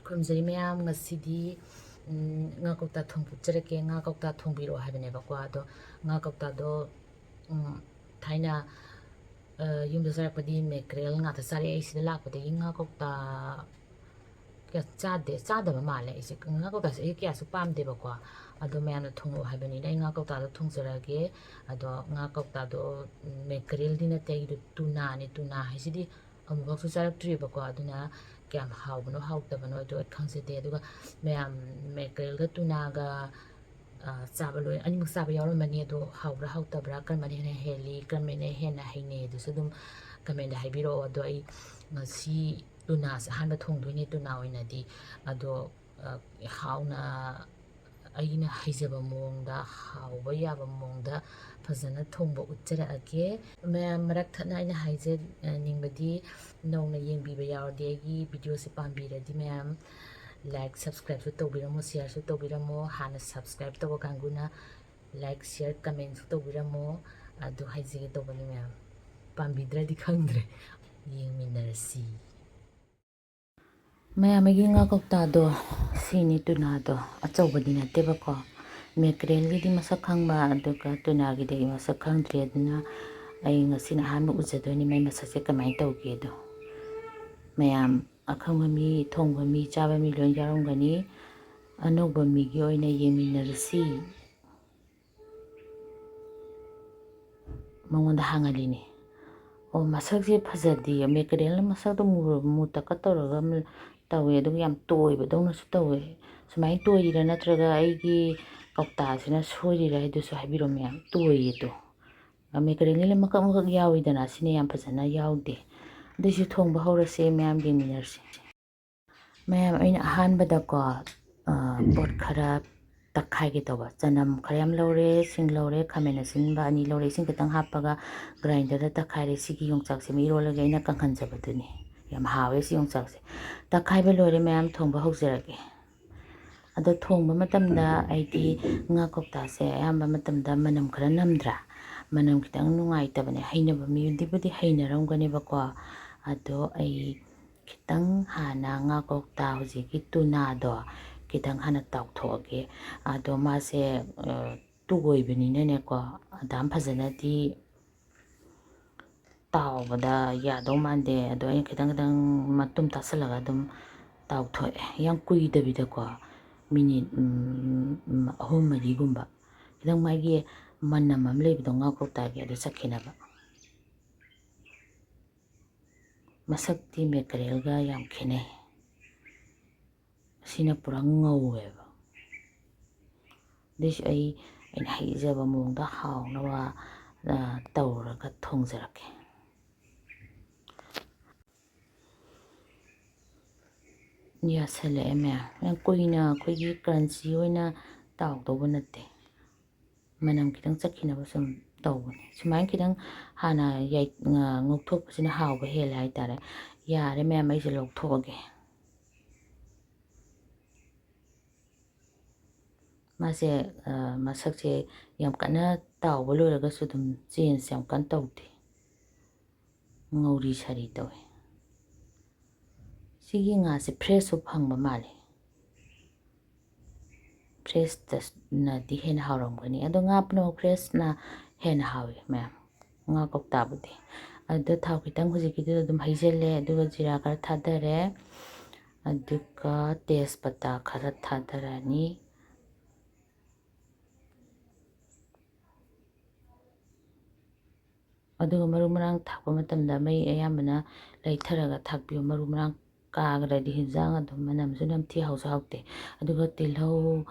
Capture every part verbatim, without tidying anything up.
ꯈꯨꯔꯨꯝꯖꯔꯤ ꯃꯌꯥꯝ, ꯉꯁꯤꯗꯤ, ꯎꯝ, ꯉꯥ ꯀꯧꯇꯥ ꯊꯣꯡꯕ ꯎꯠꯆꯔꯛꯀꯦ꯫ ꯉꯥ ꯀꯧꯇꯥ ꯊꯣꯡꯕꯤꯔꯛꯑꯣ ꯍꯥꯏꯕꯅꯦꯕꯀꯣ꯫ ꯑꯗꯣ ꯉꯥ ꯀꯧꯇꯥꯗꯣ, ꯎꯝ, ꯊꯥꯏꯅ, ꯑ, ꯌꯨꯝꯗ ꯆꯥꯔꯛꯄꯗꯤ ꯃꯦꯀ꯭ꯔꯦꯜ ꯉꯥꯛꯇ ꯆꯥꯔꯛꯑꯦ꯫ ꯑꯩ ꯁꯤꯗ ꯂꯥꯛꯄꯗꯒꯤ ꯉꯥ ꯀꯧꯇꯥ ꯀꯌꯥ ꯆꯥꯗꯦ, ꯆꯥꯗꯕ ꯃꯥꯜꯂꯦ ꯑꯩꯁꯦ꯫ ꯉꯥ ꯀꯧꯇꯥꯁꯦ ꯑꯩ ꯀꯌꯥꯁꯨ ꯄꯥꯝꯗꯦꯕꯀꯣ꯫ ꯑꯗꯣ ꯃꯌꯥꯝꯅ ꯊꯣꯡꯉꯛꯑꯣ ꯍꯥꯏꯕꯅꯤꯅ ꯑꯩ ꯉꯥ ꯀꯧꯇꯥꯗꯣ ꯊꯣꯡꯖꯔꯛꯑꯒꯦ꯫ ꯑꯗꯣ ꯉꯥ ꯀꯧꯇꯥꯗꯣ, ꯎꯝ, ꯃꯦꯀ꯭ꯔꯦꯜꯗꯤ ꯅꯠꯇꯦ, ꯑꯩꯒꯤꯗꯣ ꯇꯨꯅꯥꯅꯦ꯫ ꯇꯨꯅꯥ ꯍꯥꯏꯁꯤꯗꯤ ꯑꯃꯨꯛꯈꯛꯁꯨ ꯆꯥꯔꯛꯇ꯭ꯔꯤꯕꯀꯣ꯫ ꯑꯗꯨꯅ ꯀꯌꯥꯝ ꯍꯥꯎꯕꯅꯣ ꯍꯥꯎꯇꯕꯅꯣ ꯑꯗꯨ ꯑꯩ ꯈꯪꯖꯗꯦ꯫ ꯑꯗꯨꯒ ꯃꯌꯥꯝ ꯃꯦꯀ꯭ꯔꯦꯜꯒ ꯇꯨꯅꯥꯒ, ꯑ, ꯆꯥꯕ ꯂꯣꯏ, ꯑꯅꯤꯃꯛ ꯆꯥꯕ ꯌꯥꯎꯔꯝꯃꯅꯤ꯫ ꯑꯗꯣ ꯍꯥꯎꯕ꯭ꯔꯥ ꯍꯥꯎꯇꯕ꯭ꯔꯥ, ꯀꯔꯝꯕꯅ ꯍꯦꯟꯅ ꯍꯦꯜꯂꯤ, ꯀꯔꯝꯕꯅ ꯍꯦꯟꯅ ꯍꯩꯅꯩ, ꯑꯗꯨꯁꯨ ꯑꯗꯨꯝ ꯀꯃꯦꯟꯗ ꯍꯥꯏꯕꯤꯔꯛꯑꯣ꯫ ꯑꯗꯣ ꯑꯩ ꯉꯁꯤ ꯇꯨꯅꯥꯁꯦ ꯑꯍꯥꯟꯕ ꯊꯣꯡꯗꯣꯏꯅꯦ, ꯇꯨꯅꯥ ꯑꯣꯏꯅꯗꯤ꯫ ꯑꯗꯣ, ꯑ, ꯍꯥꯎꯅ ꯑꯩꯅ ꯍꯩꯖꯕ ꯃꯑꯣꯡꯗ ꯍꯥꯎꯕ ꯌꯥꯕ ꯃꯑꯣꯡꯗ ꯐꯖꯅ ꯊꯣꯡꯕ ꯎꯠꯆꯔꯛꯑꯒꯦ꯫ ꯃꯌꯥꯝ ꯃꯔꯛ ꯊꯠꯅ ꯑꯩꯅ ꯍꯥꯏꯖꯅꯤꯡꯕꯗꯤ, ꯅꯧꯅ ꯌꯦꯡꯕꯤꯕ ꯌꯥꯎꯔꯗꯤ, ꯑꯩꯒꯤ ꯚꯤꯗꯤꯑꯣꯁꯦ ꯄꯥꯝꯕꯤꯔꯗꯤ ꯃꯌꯥꯝ ꯂꯥꯏꯛ, ꯁꯕꯁꯀ꯭ꯔꯥꯏꯕꯁꯨ ꯇꯧꯕꯤꯔꯝꯃꯣ, ꯁꯤꯌꯥꯔꯁꯨ ꯇꯧꯕꯤꯔꯝꯃꯣ꯫ ꯍꯥꯟꯅ ꯁꯕꯁꯀ꯭ꯔꯥꯏꯕ ꯇꯧꯕ ꯀꯥꯡꯕꯨꯅ ꯂꯥꯏꯛ, ꯁꯤꯌꯥꯔ, ꯀꯃꯦꯟꯁꯨ ꯇꯧꯕꯤꯔꯝꯃꯣ꯫ ꯑꯗꯨ ꯍꯥꯏꯖꯒꯦ ꯇꯧꯕꯅꯤ ꯃꯌꯥꯝ꯫ ꯄꯥꯝꯕꯤꯗ꯭ꯔꯗꯤ ꯈꯪꯗ꯭ꯔꯦ꯫ ꯌꯦꯡꯃꯤꯟꯅꯔꯁꯤ꯫ ꯃꯌꯥꯝ, ꯑꯩꯒꯤ ꯉꯥ ꯀꯧꯇꯥꯗꯣ ꯁꯤꯅꯤ, ꯇꯨꯅꯥꯗꯣ ꯑꯆꯧꯕꯗꯤ ꯅꯠꯇꯦꯕꯀꯣ꯫ ꯃꯦꯀ꯭ꯔꯦꯜꯒꯤꯗꯤ ꯃꯁꯛ ꯈꯪꯕ, ꯑꯗꯨꯒ ꯇꯨꯅꯥꯒꯤꯗꯤ ꯑꯩ ꯃꯁꯛ ꯈꯪꯗ꯭ꯔꯤ꯫ ꯑꯗꯨꯅ ꯑꯩ ꯉꯁꯤꯅ ꯑꯍꯥꯟꯕ ꯎꯖꯗꯣꯏꯅꯤ ꯃꯩ ꯃꯁꯛꯁꯦ ꯀꯃꯥꯏꯅ ꯇꯧꯒꯦꯗꯣ꯫ ꯃꯌꯥꯝ, ꯑꯈꯪꯕ ꯃꯤ, ꯊꯣꯡꯕ ꯃꯤ, ꯆꯥꯕ ꯃꯤ ꯂꯣꯏ ꯌꯥꯎꯔꯝꯒꯅꯤ꯫ ꯑꯅꯧꯕ ꯃꯤꯒꯤ ꯑꯣꯏꯅ ꯌꯦꯡꯃꯤꯟꯅꯔꯁꯤ꯫ ꯃꯉꯣꯟꯗ ꯍꯥꯡꯍꯜꯂꯤꯅꯦ꯫ ꯑꯣ, ꯃꯁꯛꯁꯦ ꯐꯖꯗꯦ꯫ ꯃꯦꯀꯔꯦꯜꯅ ꯃꯁꯛꯇꯣ ꯃꯨꯔ-, ꯃꯨꯇꯛꯀ ꯇꯧꯔꯒ ꯃ-, ꯇꯧꯋꯦ, ꯑꯗꯨꯒ ꯌꯥꯝ ꯇꯣꯏꯕꯗꯧꯅꯁꯨ ꯇꯧꯋꯦ꯫ ꯁꯨꯃꯥꯏꯅ ꯇꯣꯏꯔꯤꯔꯥ ꯅꯠꯇ꯭ꯔꯒ ꯑꯩꯒꯤ ꯀꯧꯇꯥꯁꯤꯅ ꯁꯣꯏꯔꯤꯔꯥ ꯍꯥꯏꯗꯨꯁꯨ ꯍꯥꯏꯕꯤꯔꯣ ꯃꯌꯥꯝ꯫ ꯇꯣꯏꯌꯦ ꯑꯗꯣ꯫ ꯃꯦꯀꯔꯦꯜꯅ ꯃꯀꯛ ꯃꯀꯛ ꯌꯥꯎꯋꯤꯗꯅ, ꯁꯤꯅ ꯌꯥꯝ ꯐꯖꯅ ꯌꯥꯎꯗꯦ꯫ ꯑꯗꯨꯏꯁꯨ ꯊꯣꯡꯕ ꯍꯧꯔꯁꯦ, ꯃꯌꯥꯝ ꯌꯦꯡꯃꯤꯟꯅꯔꯁꯦ꯫ ꯃꯌꯥꯝ, ꯑꯩꯅ ꯑꯍꯥꯟꯕꯗꯀꯣ, ꯑ, ꯄꯣꯠ ꯈꯔ ꯇꯛꯈꯥꯏꯒꯦ ꯇꯧꯕ꯫ ꯆꯅꯝ ꯈꯔ ꯌꯥꯝ ꯂꯧꯔꯦ, ꯁꯤꯡ ꯂꯧꯔꯦ, ꯈꯥꯃꯦꯟ ꯑꯁꯤꯟꯕ ꯑꯅꯤ ꯂꯧꯔꯦ, ꯏꯁꯤꯡ ꯈꯤꯇꯪ ꯍꯥꯞꯄꯒ ꯒ꯭ꯔꯥꯏꯟꯗꯔꯗ ꯇꯛꯈꯥꯏꯔꯦ꯫ ꯁꯤꯒꯤ ꯌꯣꯡꯆꯥꯛꯁꯦ ꯃꯤ ꯏꯔꯣꯜꯂꯒ ꯑꯩꯅ ꯀꯪꯍꯟꯖꯕꯗꯨꯅꯤ꯫ ꯌꯥꯝ ꯍꯥꯎꯋꯦ ꯁꯤ ꯌꯣꯡꯆꯥꯛꯁꯦ꯫ ꯇꯛꯈꯥꯏꯕ ꯂꯣꯏꯔꯦ ꯃꯌꯥꯝ, ꯊꯣꯡꯕ ꯍꯧꯖꯔꯒꯦ꯫ ꯑꯗꯣ ꯊꯣꯡꯕ ꯃꯇꯝꯗ ꯑꯩꯗꯤ ꯉꯥ ꯀꯧꯇꯥꯁꯦ ꯑꯌꯥꯝꯕ ꯃꯇꯝꯗ ꯃꯅꯝ ꯈꯔ ꯅꯝꯗ꯭ꯔꯥ? ꯃꯅꯝ ꯈꯤꯇꯪ ꯅꯨꯡꯉꯥꯏꯇꯕꯅꯦ꯫ ꯍꯩꯅꯕ ꯃꯤꯗꯤꯕꯨꯗꯤ ꯍꯩꯅꯔꯝꯒꯅꯦꯕꯀꯣ꯫ ꯑꯗꯣ ꯑꯩ ꯈꯤꯇꯪ ꯍꯥꯟꯅ ꯉꯥ ꯀꯧꯇꯥ ꯍꯧꯖꯤꯛꯀꯤ ꯇꯨꯅꯥꯗꯣ ꯈꯤꯇꯪ ꯍꯥꯟꯅ ꯇꯥꯎꯊꯣꯛꯑꯒꯦ꯫ ꯑꯗꯣ ꯃꯥꯁꯦ, ꯑ, ꯇꯨ ꯑꯣꯏꯕꯅꯤꯅꯅꯦꯀꯣ, ꯑꯗꯥꯝ ꯐꯖꯅꯗꯤ ꯇꯥꯎꯕꯗ ꯌꯥꯗꯧ ꯃꯥꯟꯗꯦ꯫ ꯑꯗꯣ ꯑꯩꯅ ꯈꯤꯇꯪ ꯈꯤꯇꯪ ꯃꯇꯨꯝ ꯇꯥꯁꯜꯂꯒ ꯑꯗꯨꯝ ꯇꯥꯎꯊꯣꯛꯑꯦ꯫ ꯌꯥꯝ ꯀꯨꯏꯗꯕꯤꯗꯀꯣ, ꯃꯤꯅꯤꯠ, ꯎꯝ, ꯑꯍꯨꯝ ꯃꯔꯤꯒꯨꯝꯕ꯫ ꯈꯤꯇꯪ ꯃꯥꯒꯤ ꯃꯅꯝ ꯑꯃ ꯂꯩꯕꯗꯣ ꯉꯥ ꯀꯧꯇꯥꯒꯤ, ꯑꯗꯨ ꯆꯠꯈꯤꯅꯕ꯫ ꯃꯁꯛꯇꯤ ꯃꯦꯀꯔꯦꯜꯒ ꯌꯥꯝ ꯈꯦꯠꯅꯩ꯫ ꯑꯁꯤꯅ ꯄꯨꯔꯥ ꯉꯧꯋꯦꯕ꯫ ꯑꯗꯨꯏꯁꯨ ꯑꯩ, ꯑꯩꯅ ꯍꯩꯖꯕ ꯃꯑꯣꯡꯗ ꯍꯥꯎꯅꯕ, ꯑ, ꯇꯧꯔꯒ ꯊꯣꯡꯖꯔꯛꯀꯦ꯫ ꯌꯥꯁꯜꯂꯛꯑꯦ ꯃꯌꯥꯝ꯫ ꯌꯥꯝ ꯀꯨꯏꯅ ꯑꯩꯈꯣꯏꯒꯤ ꯀ꯭ꯔꯟꯆꯤ ꯑꯣꯏꯅ ꯇꯥꯎꯗꯧꯕ ꯅꯠꯇꯦ꯫ ꯃꯅꯝ ꯈꯤꯇꯪ ꯆꯠꯈꯤꯅꯕ ꯁꯨꯝ ꯇꯧꯕꯅꯦ꯫ ꯁꯨꯃꯥꯏꯅ ꯈꯤꯇꯪ ꯍꯥꯟꯅ ꯌꯥꯏ-, ꯉ-, ꯉꯧꯊꯣꯛꯄꯁꯤꯅ ꯍꯥꯎꯕ ꯍꯦꯜꯂꯦ ꯍꯥꯏꯇꯥꯔꯦ꯫ ꯌꯥꯔꯦ ꯃꯌꯥꯝ, ꯑꯩꯁꯦ ꯂꯧꯊꯣꯛꯑꯒꯦ꯫ ꯃꯥꯁꯦ, ꯑ, ꯃꯁꯛꯁꯦ ꯌꯥꯝ ꯀꯟꯅ ꯇꯥꯎꯕ ꯂꯣꯏꯔꯒꯁꯨ ꯑꯗꯨꯝ ꯆꯦꯟꯖ ꯌꯥꯝ ꯀꯟꯅ ꯇꯧꯗꯦ꯫ ꯉꯧꯔꯤ ꯁꯥꯔꯤ ꯇꯧꯋꯦ꯫ ꯁꯤꯒꯤ ꯉꯥꯁꯦ ꯐ꯭ꯔꯦꯁꯁꯨ ꯐꯪꯕ ꯃꯥꯜꯂꯦ꯫ ꯐ꯭ꯔꯦꯁꯇꯅꯗꯤ ꯍꯦꯟꯅ ꯍꯥꯎꯔꯝꯒꯅꯤ꯫ ꯑꯗꯣ ꯉꯥ ꯄꯨꯝꯅꯃꯛ ꯐ꯭ꯔꯦꯁꯅ ꯍꯦꯟꯅ ꯍꯥꯎꯋꯤ ꯃꯌꯥꯝ, ꯉꯥ ꯀꯧꯇꯥꯕꯨꯗꯤ꯫ ꯑꯗꯣ ꯊꯥꯎ ꯈꯤꯇꯪ ꯍꯧꯖꯤꯛꯀꯤꯗꯨꯗ ꯑꯗꯨꯝ ꯍꯩꯖꯤꯜꯂꯦ꯫ ꯑꯗꯨꯒ ꯖꯤꯔꯥ ꯈꯔ ꯊꯥꯗꯔꯦ꯫ ꯑꯗꯨꯒ ꯇꯦꯖꯄꯇꯥ ꯈꯔ ꯊꯥꯗꯔꯅꯤ꯫ ꯑꯗꯨꯒ ꯃꯔꯨ ꯃꯔꯥꯡ ꯊꯥꯛꯄ ꯃꯇꯝꯗ ꯃꯩ ꯑꯌꯥꯝꯕꯅ ꯂꯩꯊꯔꯒ ꯊꯥꯛꯄꯤꯌꯨ꯫ ꯃꯔꯨ ꯃꯔꯥꯡ ꯀꯥꯈ꯭ꯔꯗꯤ ꯍꯤꯟꯖꯥꯡ ꯑꯗꯨꯝ ꯃꯅꯝꯁꯨ ꯅꯝꯊꯤ, ꯍꯥꯎꯁꯨ ꯍꯥꯎꯇꯦ꯫ ꯑꯗꯨꯒ ꯇꯤꯜꯍꯧ,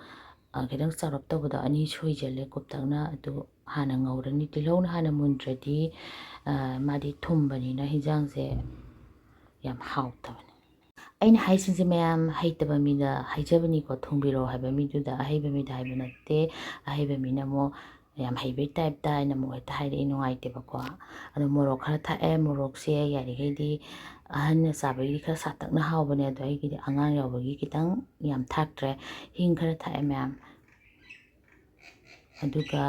ꯑ, ꯈꯤꯇꯪ ꯆꯥꯎꯔꯞ ꯇꯧꯕꯗꯣ ꯑꯅꯤ ꯁꯣꯏꯖꯜꯂꯦ ꯀꯨꯞꯇꯛꯅ꯫ ꯑꯗꯨ ꯍꯥꯟꯅ ꯉꯧꯔꯅꯤ꯫ ꯇꯤꯜꯍꯧꯅ ꯍꯥꯟꯅ ꯃꯨꯟꯗ꯭ꯔꯗꯤ, ꯑ, ꯃꯥꯗꯤ ꯊꯨꯝꯕꯅꯤꯅ ꯍꯤꯟꯖꯥꯡꯁꯦ ꯌꯥꯝ ꯍꯥꯎꯇꯕꯅꯦ꯫ ꯑꯩꯅ ꯍꯥꯏꯁꯤꯡꯁꯦ ꯃꯌꯥꯝ ꯍꯩꯇꯕ ꯃꯤꯗ ꯍꯥꯏꯖꯕꯅꯤꯀꯣ, ꯊꯣꯡꯕꯤꯔꯛꯑꯣ ꯍꯥꯏꯕ ꯃꯤꯗꯨꯗ꯫ ꯑꯍꯩꯕ ꯃꯤꯗ ꯍꯥꯏꯕ ꯅꯠꯇꯦ꯫ ꯑꯍꯩꯕ ꯃꯤꯅ ꯑꯃꯨꯛ ꯌꯥꯝ ꯍꯩꯕꯩ ꯇꯥꯏꯞꯇ ꯑꯩꯅ ꯑꯃꯨꯛ ꯍꯦꯛꯇ ꯍꯥꯏꯔꯛꯏ, ꯅꯨꯡꯉꯥꯏꯇꯦꯕꯀꯣ꯫ ꯑꯗꯣ ꯃꯣꯔꯣꯛ ꯈꯔ ꯊꯥꯛꯑꯦ꯫ ꯃꯣꯔꯣꯛꯁꯦ ꯌꯥꯔꯤꯈꯩꯗꯤ ꯑꯍꯟꯅ ꯆꯥꯕꯒꯤꯗꯤ ꯈꯔ ꯁꯥꯇꯛꯅ ꯍꯥꯎꯕꯅꯦ, ꯑꯗꯣ ꯑꯩꯒꯤꯗꯤ ꯑꯉꯥꯡ ꯌꯥꯎꯕꯒꯤ ꯈꯤꯇꯪ ꯌꯥꯝ ꯊꯥꯛꯇ꯭ꯔꯦ꯫ ꯍꯤꯡ ꯈꯔ ꯊꯥꯛꯑꯦ ꯃꯌꯥꯝ꯫ ꯑꯗꯨꯒ,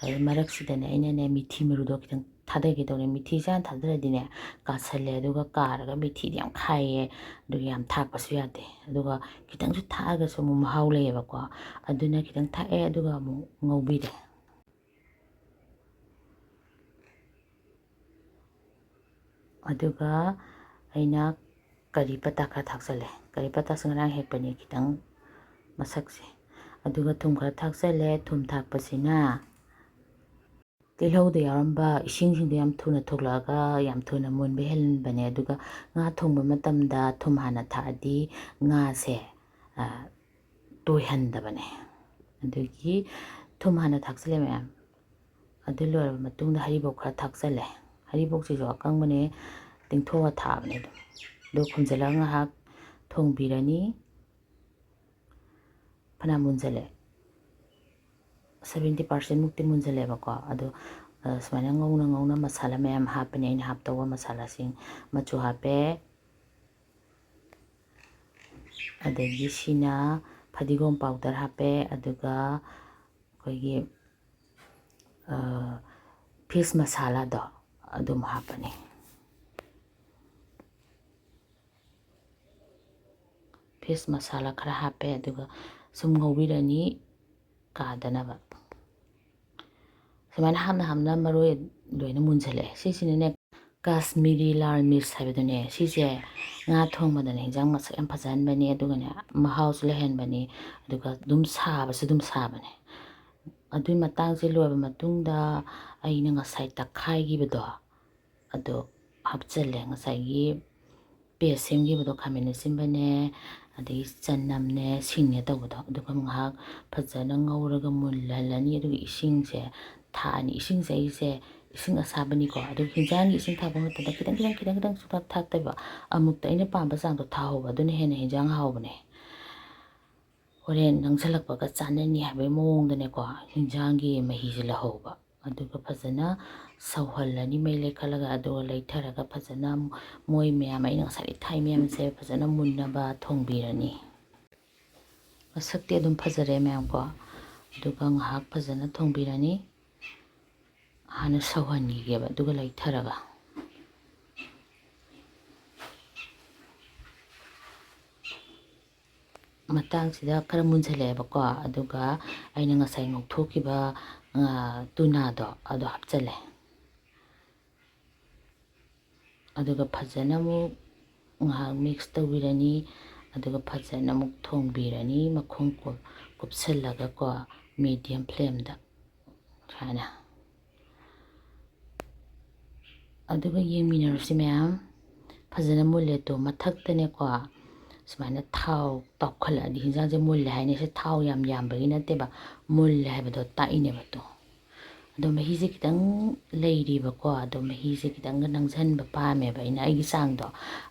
ꯑ, ꯃꯔꯛꯁꯤꯗꯅꯦ ꯑꯩꯅꯅꯦ ꯃꯤꯊꯤ ꯃꯔꯨꯗꯣ ꯈꯤꯇꯪ ꯊꯥꯗꯒꯦ ꯇꯧꯅꯦ꯫ ꯃꯤꯊꯤꯁꯦ ꯍꯥꯟꯅ ꯊꯥꯗꯔꯗꯤꯅꯦ ꯀꯥꯁꯜꯂꯦ, ꯑꯗꯨꯒ ꯀꯥꯔꯒ ꯃꯤꯊꯤꯗꯤ ꯌꯥꯝ ꯈꯥꯏꯌꯦ, ꯑꯗꯨꯒ ꯌꯥꯝ ꯊꯥꯛꯄꯁꯨ ꯌꯥꯗꯦ꯫ ꯑꯗꯨꯒ ꯈꯤꯇꯪꯁꯨ ꯊꯥꯛꯑꯒꯁꯨ ꯑꯃꯨꯛ ꯃꯍꯥꯎ ꯂꯩꯌꯦꯕꯀꯣ꯫ ꯑꯗꯨꯅ ꯈꯤꯇꯪ ꯊꯥꯛꯑꯦ, ꯑꯗꯨꯒ ꯑꯃꯨꯛ ꯉꯧꯕꯤꯔꯦ꯫ ꯑꯗꯨꯒ ꯑꯩꯅ ꯀꯔꯤ ꯄꯇꯥ ꯈꯔ ꯊꯥꯛꯆꯜꯂꯦ꯫ ꯀꯔꯤ ꯄꯇꯥꯁꯦ ꯉꯔꯥꯡ ꯍꯦꯛꯄꯅꯤ, ꯈꯤꯇꯪ ꯃꯁꯛꯁꯦ꯫ ꯑꯗꯨꯒ ꯊꯨꯝ ꯈꯔ ꯊꯥꯛꯆꯜꯂꯦ꯫ ꯊꯨꯝ ꯊꯥꯛꯄꯁꯤꯅ ꯇꯤꯜꯍꯧꯗ ꯌꯥꯎꯔꯝꯕ ꯏꯁꯤꯡꯁꯤꯡꯗꯣ ꯌꯥꯝ ꯊꯨꯅ ꯊꯣꯛꯂꯛꯑꯒ ꯌꯥꯝ ꯊꯨꯅ ꯃꯨꯟꯕ ꯍꯦꯟꯕꯅꯦ꯫ ꯑꯗꯨꯒ ꯉꯥ ꯊꯣꯡꯕ ꯃꯇꯝꯗ ꯊꯨꯝ ꯍꯥꯟꯅ ꯊꯥꯛꯑꯗꯤ ꯉꯥꯁꯦ, ꯑ, ꯇꯣꯏꯍꯟꯗꯕꯅꯦ꯫ ꯑꯗꯒꯤ ꯊꯨꯝ ꯍꯥꯟꯅ ꯊꯥꯛꯆꯜꯂꯦ ꯃꯌꯥꯝ꯫ ꯑꯗꯨ ꯂꯣꯏꯔꯕ ꯃꯇꯨꯡꯗ ꯍꯔꯤꯕꯣꯞ ꯈꯔ ꯊꯥꯛꯆꯜꯂꯦ꯫ ꯍꯔꯤꯕꯣꯞꯁꯤꯁꯨ ꯑꯀꯪꯕꯅꯦ, ꯇꯤꯡꯊꯣꯛꯑ ꯊꯥꯛꯑꯕꯅꯦ ꯑꯗꯨꯝ꯫ ꯑꯗꯨ ꯈꯨꯝꯖꯤꯜꯂꯒ ꯉꯥꯏꯍꯥꯛ ꯊꯣꯡꯕꯤꯔꯅꯤ꯫ ꯐꯅꯌꯥꯝ ꯃꯨꯟꯖꯜꯂꯦ, seventy percent ꯃꯨꯛꯇꯤ ꯃꯨꯟꯖꯜꯂꯦꯕꯀꯣ꯫ ꯑꯗꯣ, ꯑ, ꯁꯨꯃꯥꯏꯅ ꯉꯧꯅ ꯉꯧꯅ ꯃꯁꯥꯂꯥ ꯃꯌꯥꯝ ꯍꯥꯞꯄꯅꯦ, ꯑꯩꯅ ꯍꯥꯞꯇꯧꯕ ꯃꯁꯥꯂꯥꯁꯤꯡ꯫ ꯃꯆꯨ ꯍꯥꯞꯄꯦ, ꯑꯗꯒꯤ ꯁꯤꯅ ꯐꯗꯤꯒꯣꯝ powder ꯍꯥꯞꯄꯦ, ꯑꯗꯨꯒ ꯑꯩꯈꯣꯏꯒꯤ, ꯑ, fish ꯃꯁꯥꯂꯥꯗꯣ ꯑꯗꯨꯝ ꯍꯥꯞꯄꯅꯤ꯫ Fish ꯃꯁꯥꯂꯥ ꯈꯔ ꯍꯥꯞꯄꯦ, ꯑꯗꯨꯒ ꯁꯨꯝ ꯉꯧꯕꯤꯔꯅꯤ ꯀꯥꯗꯅꯕ꯫ ꯁꯨꯃꯥꯏꯅ ꯍꯥꯞꯅ ꯍꯥꯞꯅ ꯃꯔꯣꯏ ꯂꯣꯏꯅ ꯃꯨꯟꯖꯜꯂꯛꯑꯦ꯫ ꯁꯤꯁꯤꯅꯅꯦ, ꯀꯥꯁꯃꯤꯔꯤ ꯂꯥꯜ ꯃꯤꯔꯆ ꯍꯥꯏꯕꯗꯨꯅꯦ, ꯁꯤꯁꯦ ꯉꯥ ꯊꯣꯡꯕꯗꯅꯦ ꯍꯤꯟꯖꯥꯡ ꯃꯁꯛ ꯌꯥꯝ ꯐꯖꯍꯟꯕꯅꯦ, ꯑꯗꯨꯒꯅꯦ ꯃꯍꯥꯎꯁꯨ ꯂꯩꯍꯟꯕꯅꯤ, ꯑꯗꯨꯒ ꯑꯗꯨꯝ ꯁꯥꯕꯁꯨ ꯑꯗꯨꯝ ꯁꯥꯕꯅꯦ꯫ ꯑꯗꯨꯏ ꯃꯇꯥꯡꯁꯦ ꯂꯣꯏꯔꯕ ꯃꯇꯨꯡꯗ ꯑꯩꯅ ꯉꯁꯥꯏ ꯇꯛꯈꯥꯏꯈꯤꯕꯗꯣ ꯑꯗꯣ ꯍꯥꯞꯆꯜꯂꯦ꯫ ꯉꯁꯥꯏꯒꯤ paste ꯁꯦꯝꯈꯤꯕꯗꯣ, ꯈꯥꯃꯦꯟ ꯑꯁꯤꯟꯕꯅꯦ, ꯑꯗꯒꯤ ꯆꯅꯝꯅꯦ, ꯁꯤꯡꯅꯦ ꯇꯧꯕꯗꯣ, ꯑꯗꯨꯒ ꯉꯥꯏꯍꯥꯛ ꯐꯖꯅ ꯉꯧꯔꯒ ꯃꯨꯜꯍꯜꯂꯅꯤ꯫ ꯑꯗꯨꯒ ꯏꯁꯤꯡꯁꯦ ꯊꯥꯛꯑꯅꯤ꯫ ꯏꯁꯤꯡꯁꯦ ꯑꯩꯁꯦ ꯏꯁꯤꯡ ꯑꯁꯥꯕꯅꯤꯀꯣ, ꯑꯗꯨꯒ ꯍꯤꯟꯖꯥꯡꯒꯤ ꯏꯁꯤꯡ ꯊꯥꯛꯄ ꯃꯇꯝꯗ ꯈꯤꯇꯪ, ꯈꯤꯇꯪ, ꯈꯤꯇꯪ, ꯈꯤꯇꯪ ꯁꯨꯡꯊꯥꯛ ꯊꯥꯛꯇꯕ, ꯑꯃꯨꯛꯇ ꯑꯩꯅ ꯄꯥꯝꯕ ꯆꯥꯡꯗꯣ ꯊꯥꯍꯧꯕ, ꯑꯗꯨꯅ ꯍꯦꯟꯅ ꯍꯤꯟꯖꯥꯡ ꯍꯥꯎꯕꯅꯦ꯫ ꯍꯣꯔꯦꯟ ꯅꯪꯁꯜꯂꯛꯄꯒ ꯆꯥꯅꯅꯤ ꯍꯥꯏꯕꯒꯤ ꯃꯑꯣꯡꯗꯅꯦꯀꯣ, ꯍꯤꯟꯖꯥꯡꯒꯤ ꯃꯍꯤꯁꯦ ꯂꯧꯍꯧꯕ꯫ ꯑꯗꯨꯒ ꯐꯖꯅ ꯁꯧꯍꯜꯂꯅꯤ ꯃꯩ ꯂꯩꯈꯠꯂꯒ, ꯑꯗꯨꯒ ꯂꯩꯊꯔꯒ ꯐꯖꯅ ꯃꯣꯏ ꯃꯌꯥꯝ, ꯑꯩꯅ ꯉꯁꯥꯏꯗꯩ ꯊꯥꯏ ꯃꯌꯥꯝꯁꯦ ꯐꯖꯅ ꯃꯨꯟꯅꯕ ꯊꯣꯡꯕꯤꯔꯅꯤ꯫ ꯃꯁꯛꯇꯤ ꯑꯗꯨꯝ ꯐꯖꯔꯦ ꯃꯌꯥꯝꯀꯣ꯫ ꯑꯗꯨꯒ ꯉꯥꯏꯍꯥꯛ ꯐꯖꯅ ꯊꯣꯡꯕꯤꯔꯅꯤ꯫ ꯍꯥꯟꯅ ꯁꯧꯍꯟꯈꯤꯒꯦꯕ, ꯑꯗꯨꯒ ꯂꯩꯊꯔꯒ꯫ ꯃꯇꯥꯡꯁꯤꯗ ꯈꯔ ꯃꯨꯟꯁꯜꯂꯛꯑꯦꯕꯀꯣ, ꯑꯗꯨꯒ ꯑꯩꯅ ꯉꯁꯥꯏ ꯉꯧꯊꯣꯛꯈꯤꯕ, ꯑ, ꯇꯨꯅꯥꯗꯣ ꯑꯗꯣ ꯍꯥꯞꯆꯜꯂꯦ꯫ ꯑꯗꯨꯒ ꯐꯖꯅ ꯑꯃꯨꯛ ꯉꯥꯏꯍꯥꯛ mix ꯇꯧꯕꯤꯔꯅꯤ꯫ ꯑꯗꯨꯒ ꯐꯖꯅ ꯑꯃꯨꯛ ꯊꯣꯡꯕꯤꯔꯅꯤ, ꯃꯈꯨꯝ ꯀꯨꯞ-, ꯀꯨꯞꯁꯜꯂꯒꯀꯣ, medium flameꯗ ꯁꯨꯃꯥꯏꯅ꯫ ꯑꯗꯨꯒ ꯌꯦꯡꯃꯤꯟꯅꯔꯁꯤ ꯃꯌꯥꯝ꯫ ꯐꯖꯅ ꯃꯨꯜꯂꯦ ꯇꯣ꯫ ꯃꯊꯛꯇꯅꯦꯀꯣ, ꯁꯨꯃꯥꯏꯅ ꯊꯥꯎ ꯇꯥꯎꯈꯠꯂꯛꯑꯗꯤ ꯍꯤꯟꯖꯥꯡꯁꯦ ꯃꯨꯜꯂꯦ ꯍꯥꯏꯅꯤ꯫ ꯁꯤ ꯊꯥꯎ ꯌꯥꯝ ꯌꯥꯝꯕꯒꯤ ꯅꯠꯇꯦꯕ, ꯃꯨꯜꯂꯦ ꯍꯥꯏꯕꯗꯣ ꯇꯥꯛꯏꯅꯦꯕ ꯇꯣ꯫ ꯑꯗꯣ ꯃꯍꯤꯁꯦ ꯈꯤꯇꯪ ꯂꯩꯔꯤꯕꯀꯣ, ꯑꯗꯣ ꯃꯍꯤꯁꯦ ꯈꯤꯇꯪꯒ ꯅꯪꯁꯟꯕ ꯄꯥꯝꯃꯦꯕ ꯑꯩꯅ ꯑꯩꯒꯤ ꯆꯥꯡꯗꯣ꯫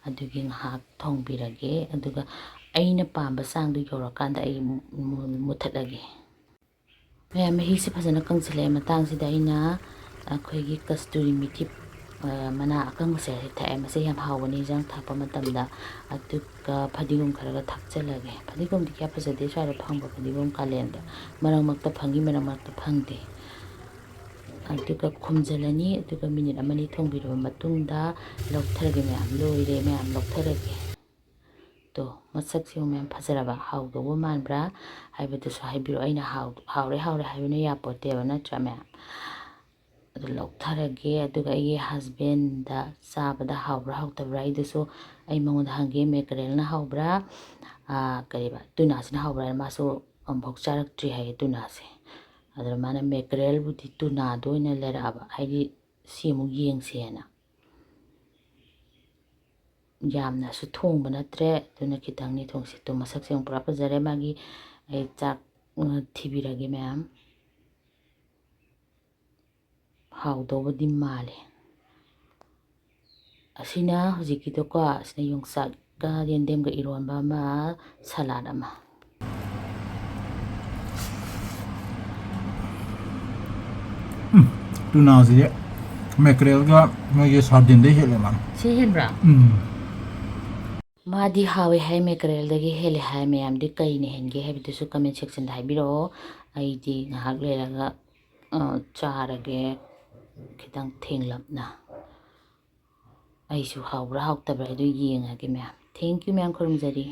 ꯑꯗꯨꯒꯤ ꯉꯥꯏꯍꯥꯛ ꯊꯣꯡꯕꯤꯔꯒꯦ, ꯑꯗꯨꯒ ꯑꯩꯅ ꯄꯥꯝꯕ ꯆꯥꯡꯗꯣ ꯌꯧꯔꯀꯥꯟꯗ ꯑꯩ ꯃꯨ-, ꯃꯨ-, ꯃꯨꯊꯠꯂꯒꯦ꯫ ꯃꯌꯥꯝ, ꯃꯍꯤꯁꯦ ꯐꯖꯅ ꯀꯪꯁꯤꯜꯂꯛꯑꯦ꯫ ꯃꯇꯥꯡꯁꯤꯗ ꯑꯩꯅ ꯑꯩꯈꯣꯏꯒꯤ ꯀꯁꯇꯨꯔꯤ ꯃꯤꯊꯤ, ꯑ, ꯃꯅꯥ ꯑꯀꯪꯕꯁꯦ ꯊꯥꯛꯑꯦ꯫ ꯃꯁꯤ ꯌꯥꯝ ꯍꯥꯎꯕꯅꯤ ꯏꯟꯖꯥꯡ ꯊꯥꯛꯄ ꯃꯇꯝꯗ꯫ ꯑꯗꯨꯒ ꯐꯗꯤꯒꯣꯝ ꯈꯔꯒ ꯊꯥꯛꯆꯜꯂꯒꯦ꯫ ꯐꯗꯤꯒꯣꯝꯗꯤ ꯀꯌꯥ ꯐꯖꯗꯦ, ꯁ꯭ꯋꯥꯏꯗ ꯐꯪꯕ ꯐꯗꯤꯒꯣꯝ ꯀꯥꯂꯦꯟꯗ꯫ ꯃꯔꯛ ꯃꯔꯛꯇ ꯐꯪꯉꯤ, ꯃꯔꯛ ꯃꯔꯛꯇ ꯐꯪꯗꯦ꯫ ꯑꯗꯨꯒ ꯈꯨꯝꯖꯤꯜꯂꯅꯤ꯫ ꯑꯗꯨꯒ ꯃꯤꯅꯤꯠ ꯑꯃꯅꯤ ꯊꯣꯡꯕꯤꯔꯕ ꯃꯇꯨꯡꯗ ꯂꯧꯊꯔꯒꯦ ꯃꯌꯥꯝ꯫ ꯂꯣꯏꯔꯦ ꯃꯌꯥꯝ, ꯂꯧꯊꯔꯒꯦ꯫ ꯇꯣ, ꯃꯁꯛꯁꯤꯕꯨ ꯃꯌꯥꯝ ꯐꯖꯔꯕ? ꯍꯥꯎꯗꯧꯕ ꯃꯥꯟꯕ꯭ꯔꯥ ꯍꯥꯏꯕꯗꯨꯁꯨ ꯍꯥꯏꯕꯤꯔꯣ꯫ ꯑꯩꯅ ꯍꯥꯎ-, ꯍꯥꯎꯔꯦ, ꯍꯥꯎꯔꯦ ꯍꯥꯏꯕꯅ ꯌꯥꯄꯣꯠꯇꯦꯕ, ꯅꯠꯇ꯭ꯔꯥ ꯃꯌꯥꯝ? ꯑꯗꯨ ꯂꯧꯊꯔꯒꯦ꯫ ꯑꯗꯨꯒ ꯑꯩꯒꯤ husbandꯗ ꯆꯥꯕꯗ ꯍꯥꯎꯕ꯭ꯔꯥ ꯍꯥꯎꯇꯕ꯭ꯔꯥ ꯑꯩꯗꯨꯁꯨ ꯑꯩ ꯃꯉꯣꯟꯗ ꯍꯪꯒꯦ, mackerelꯅ ꯍꯥꯎꯕ꯭ꯔꯥ, ꯑꯥ, ꯀꯔꯤꯕ, ꯇꯨꯅꯥꯁꯤꯅ ꯍꯥꯎꯕ꯭ꯔꯥ ꯍꯥꯏꯅ꯫ ꯃꯥꯁꯨ ꯑꯃꯨꯛꯐꯥꯎ ꯆꯥꯔꯛꯇ꯭ꯔꯤ ꯍꯥꯏꯌꯦ ꯇꯨꯅꯥꯁꯦ꯫ ꯑꯗꯨꯗ ꯃꯥꯅ mackerelꯕꯨꯗꯤ ꯇꯨꯅꯥꯗꯣ ꯑꯣꯏꯅ ꯂꯩꯔꯛꯑꯕ, ꯍꯥꯏꯗꯤ ꯁꯤ ꯑꯃꯨꯛ ꯌꯦꯡꯁꯦꯅ꯫ ꯌꯥꯝꯅꯁꯨ ꯊꯣꯡꯕ ꯅꯠꯇ꯭ꯔꯦ, ꯑꯗꯨꯅ ꯈꯤꯇꯪꯅꯤ ꯊꯣꯡꯁꯤ꯫ ꯇꯨ, ꯃꯁꯛꯁꯦ ꯑꯃꯨꯛ ꯄꯨꯔꯥ ꯐꯖꯔꯦ꯫ ꯃꯥꯒꯤ ꯑꯩ ꯆꯥꯛ, ꯎꯝ, ꯊꯤꯕꯤꯔꯒꯦ ꯃꯌꯥꯝ꯫ ꯍꯥꯎꯗꯧꯕꯗꯤ ꯃꯥꯜꯂꯦ꯫ ꯑꯁꯤꯅ ꯍꯧꯖꯤꯛꯀꯤꯗꯣꯀꯣ, ꯑꯁꯤꯅ ꯌꯣꯡꯆꯥꯛꯀ ꯌꯦꯟꯗꯦꯝꯒ ꯏꯔꯣꯟꯕ ꯑꯃ, salad ꯑꯃ꯫ ꯎꯝ, ꯇꯨꯅꯥꯁꯤꯗꯤ mackerelꯒ ꯃꯣꯏꯒꯤ sardine ꯗꯩ ꯍꯦꯜꯂꯦ ꯃꯥꯅ꯫ ꯁꯤ ꯍꯦꯟꯕ꯭ꯔꯥ? ꯎꯝ꯫ ꯃꯥꯗꯤ ꯍꯥꯎꯋꯦ ꯍꯥꯏ, mackerelꯗꯒꯤ ꯍꯦꯜꯂꯦ ꯍꯥꯏ꯫ ꯃꯌꯥꯝꯗꯤ ꯀꯩꯅ ꯍꯦꯟꯒꯦ ꯍꯥꯏꯕꯗꯨꯁꯨ comment sectionꯗ ꯍꯥꯏꯕꯤꯔꯛꯑꯣ꯫ ꯑꯩꯗꯤ ꯉꯥꯏꯍꯥꯛ ꯂꯩꯔꯒ, ꯑ, ꯆꯥꯔꯒꯦ꯫ ꯈꯤꯇꯪ ꯊꯦꯡꯂꯞꯅ ꯑꯩꯁꯨ ꯍꯥꯎꯕ꯭ꯔꯥ ꯍꯥꯎꯇꯕ꯭ꯔꯥ ꯍꯥꯏꯗꯨ ꯌꯦꯡꯉꯒꯦ ꯃꯌꯥꯝ꯫ Thank you ꯃꯌꯥꯝ, ꯈꯨꯔꯨꯝꯖꯔꯤ꯫